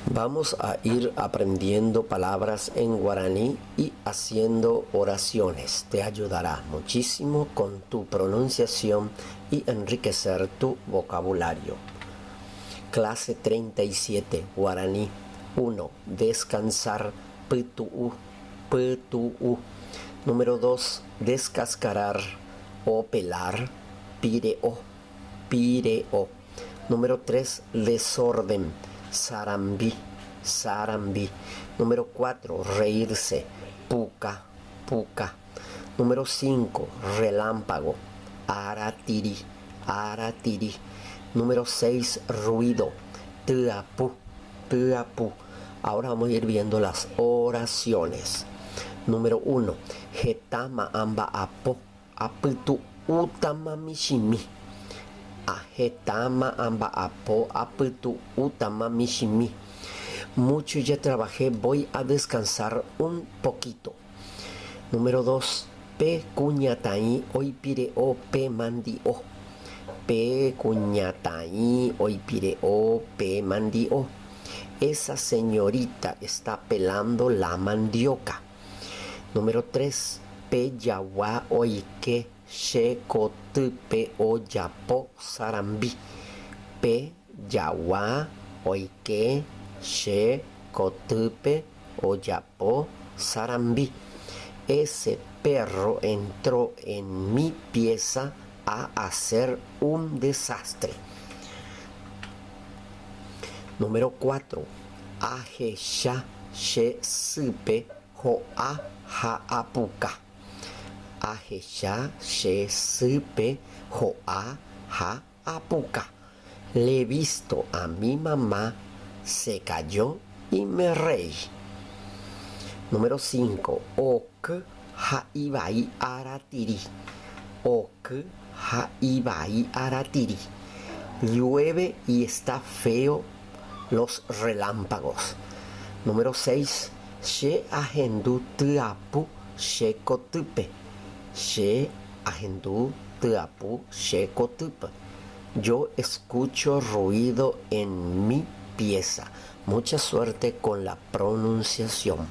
Vamos a ir aprendiendo palabras en guaraní y haciendo oraciones. Te ayudará muchísimo con tu pronunciación y enriquecer tu vocabulario. Clase 37, guaraní 1. Descansar, pytu'u, pytu'u. Número 2. Descascarar o pelar, pire'o, pire'o. Número 3. Desorden, sarambi, sarambi. Número 4. Reírse, puka, puka. Número 5. Relámpago, aratiri, aratiri. Número 6. Ruido, tyapu, tyapu. Ahora vamos a ir viendo las oraciones. Número 1. Hetáma amba'apo apytu'útama michĩmi. Hetáma amba'apo apytu'útama michĩmi. Mucho ya trabajé, voy a descansar un poquito. Número 2. Pe kuñataĩ oipire'o pe mandi'o. Pe kuñataĩ oipire'o pe mandi'o. Esa señorita está pelando la mandioca. Número 3. Pe jagua oike che kotýpe ojapo sarambi. Pe jagua oike che kotýpe ojapo sarambi. Ese perro entró en mi pieza a hacer un desastre. Número 4. Ahecha che sýpe ho'a ha apuka. Ahecha che sýpe ho'a ha apuka. Le he visto a mi mamá se cayó y me reí. Número 5. Oky ha ivai aratiri. Oky ha ivai aratiri. Llueve y está feo los relámpagos. Número 6. Che ahendu tyapu che kotýpe. Che ahendu tyapu che kotýpe. Yo escucho ruido en mi pieza. Mucha suerte con la pronunciación.